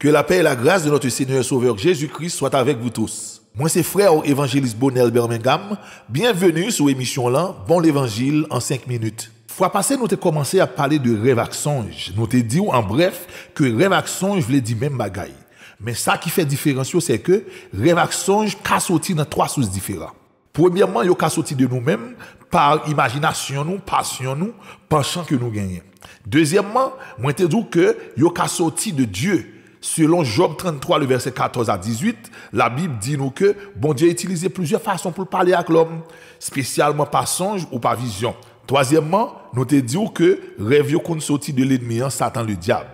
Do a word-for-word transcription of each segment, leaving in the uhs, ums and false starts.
Que la paix et la grâce de notre Seigneur et Sauveur Jésus-Christ soient avec vous tous. Mwen se frè w evanjelis Bonel Bermengam. Byenveni sou emisyon lan, Bon Levanjil an senk minit. Fwa pase, nou te kòmanse ap pale de rèv ak sonj. Nou te di w, an brèf, ke rèv ak sonj vle di menm bagay. Men sa ki fè diferans yo, se ke rèv ak sonj ka soti nan twa sous diferan. Premyèman, yo ka soti de nou menm, pa imajinasyon nou, pasyon nou, pansman ke nou genyen. Dezyèmman, mwen te di w ke yo ka soti de Dye. Selon Jòb tranntwa, le vèsè katòz a dizuit, Labib di nou ke Bondye itilize plizyè fason pou l pale ak lòm, espesyalman pa sonj ou pa vizyon. Twazyèmman, nou te di w ke rèv yo konn soti de lènmi an, Satan Ledyab.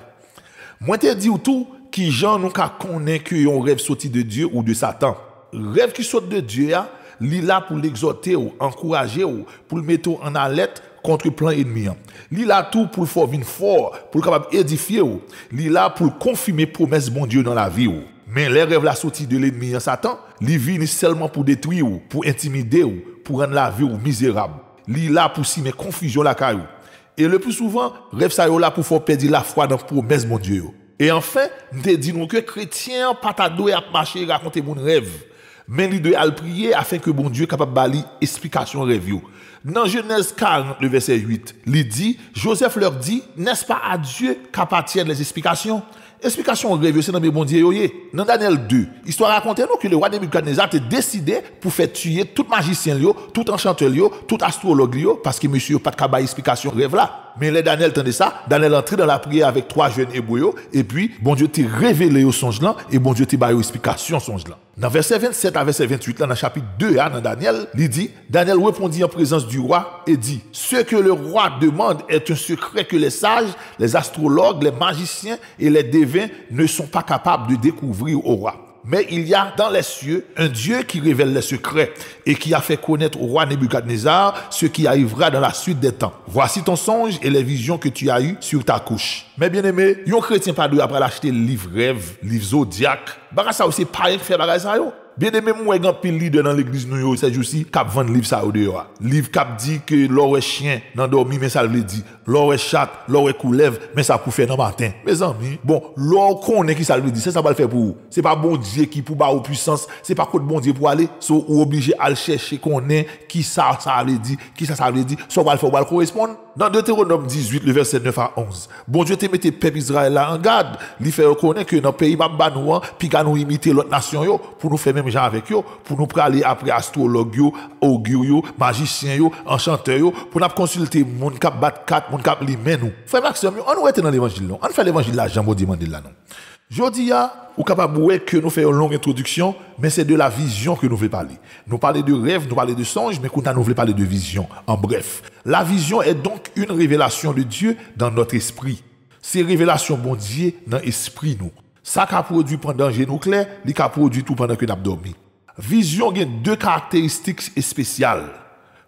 Mwen te di w tou kijan nou ka konnen ke yon rèv soti de Dye ou de Satan. Rèv ki sot de Dye a, li la pou l egzòte w, ankouraje w, pou l mete w an alèt kont plan ènmi an. Li la tou pou l fè w vin fò, pou l kapab edifye w. Li la pou l konfime pwomès Bondye yo nan lavi w. Men lè rèv la soti de lènmi an, Satan, li vini sèlman pou detwi w, pou entimide w, pou rann lavi w mizerab. Li la pou simen konfizyon lakay ou. E le pli souvan, rèv sa yo la pou fè w pèdi lafwa nan pwomès Bondye yo. E anfen, m te di nou ke kretyen an pa ta dwe ap mache rakonte moun rèv, men li dwe al priye afenke Bondye kapab ba li esplikasyon rèv yo. Nan Jenèz karant, le vèsè uit, li di, Joseph leur dit, n'est-ce pas à Dieu qu'appartiennent les explications? Esplikasyon rèv yo se nan men Bondye yo ye. Nan Danyèl de, istwa rakonte nou ke lewa Nebikadneza te deside pou fè tiye tout majisyen l yo, tout anchantè l yo, tout astwològ li yo, paske mesye yo pa t ka bay esplikasyon rèv la. Men lè Danyèl tande sa, Danyèl antre nan lapriyè avèk twa jèn Ebre yo, epi Bondye te revele yo sonj lan, e Bondye te ba yo esplikasyon sonj lan. Nan vèsè vennsèt a vèsè vennuit la, nan chapit de a, nan Danyèl, li di, Daniel répondit en présence du roi et dit, ce que le roi demande est un secret que les sages, les astrologues, les magiciens et les devins ne sont pas capables de découvrir au roi. Mais il y a dans les cieux un Dieu qui révèle les secrets et qui a fait connaître au roi Nebuchadnezzar ce qui arrivera dans la suite des temps. Voici ton songe et les visions que tu as eues sur ta couche. Men byeneme, yon kretyen pa dwe ap al achte liv rèv, liv zodyak. Bagay sa yo, se payen ki fè bagay sa yo. Byeneme, m wè gen anpil lidè nan legliz nou yo sèjousi k ap vann liv sa yo deyò a. Liv k ap di ke lè w wè chen nan dòmi, men sa l vle di. Lè w wè chat, lè w wè koulèv, men sa pou fè nan maten. Mezanmi, bon, lè w konnen ki sa l vle di, se sa w pral fè pou ou. Se pa Bondye ki pou ba ou pwisans, se pa kot Bondye pou ale, so ou oblije al chèche konnen ki sa sa vle di, ki sa sa vle di, sa w pral fè, ou pral koresponn. Nan Detewonòm dizuit, le vèsè nèf a onz, Bondye te mete pèp Izrayèl la an gad. Li fè yo konnen ke nan peyi m ap ba nou an, piga nou imite lòt nasyon yo, pou nou fè menm jan avèk yo, pou nou prale apre astwològ yo, ogir yo, majisyen yo, anchantè yo, pou n ap konsilte moun k ap bat kat, moun k ap li men nou. Frè m ak sè m yo, ann rete nan levanjil non. Ann fè levanjil la jan Bondye mande l la non. Jodi a, ou kapab wè ke nou fè yon long entwodiksyon, men se de la vision ke nou vle pale. Nou pale de rèv, nou pale de sonj, men kounye a nou vle pale de vizyon. An brèf, la vision est donc une révélation de Dieu dans notre esprit. Se revelasyon Bondye nan espri nou. Sa ka pwodui pandan je nou klè, li ka pwodui tou pandan ke n ap dòmi. Vizyon gen de karakteristik espesyal.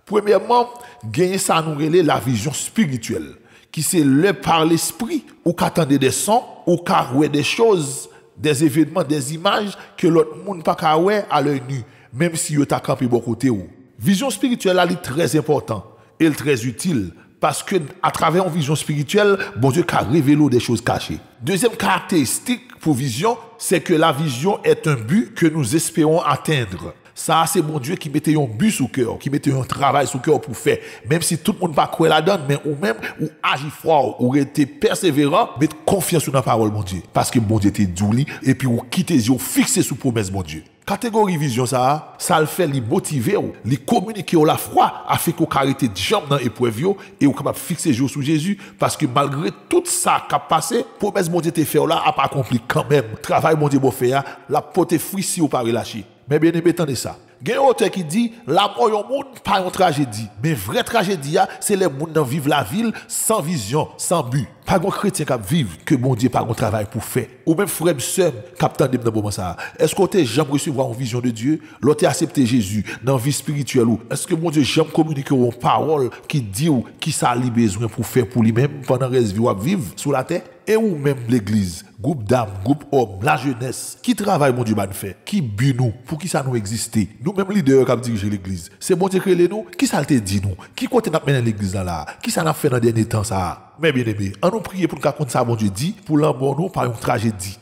Premyèman, genyen sa nou rele la vizyon espirityèl, ki se lè pa lespri, ou ka tande de son, ou ka wè de choz, de evènman, de imaj ke lòt moun pa ka wè a lè ni, menm si yo ta kanpe bò kote w. Vizyon espirityèl la, li trè enpòtan e l trè itil, paske atravè yon vizyon espirityèl, Bondye ka revele w de choz kache. Dezyèm karakteristik pou vizyon, c'est que la vision est un but que nous espérons atteindre. Sa a se Bondye ki mete yon bi sou kè w, ki mete yon travay sou kè w pou fè. Menm si tout moun pa kwè ladan l, men ou menm, ou aji fò, ou rete pèseveran, met konfyans ou nan pawòl Bondye. Paske Bondye te di w li, epi ou kite zye w fikse sou pwomès Bondye. Kategori vizyon sa a, sa l fè li motive w, li kominike w lafwa, afenke w ka rete djanm nan eprèv yo, e w kapab fikse je w sou Jezi, paske malgre tout sa k ap pase, pwomès Bondye te fè w la ap akonpli kanmenm. Travay Bondye ba w fè a, l ap pote fwi si w pa relache. Men byeneme, tande sa. Gen yon otè ki di, lamò yon moun pa yon trajedi. Men vrè trajedi a, se lè moun nan viv lavi l san vizyon, san bi. Pa gen kretyen k ap viv ke Bondye pa gen travay pou fè. Ou menm frè m, sè m, k ap tande m nan moman sa a, èske w te janm resevwa yon vizyon de Dye? Lè w te aksepte Jezi nan vi espirityèl ou, èske Bondye janm kominike w yon pawòl ki di w kisa li bezwen pou fè pou li menm pandan rès vi w ap viv sou latè? E ou menm, legliz, gwoup dam, gwoup òm, lajenès, ki travay Bondye ba n fè? Ki bi nou? Poukisa nou egziste? Nou menm lidè yo k ap dirije legliz, se Bondye k rele nou? Kisa l te di nou? Ki kote n ap mennen legliz la la a? Kisa n ap fè nan dènye tan sa a? Men byeneme, ann nou priye pou n ka konn sa Bondye di, pou lanmò nou pa yon trajedi.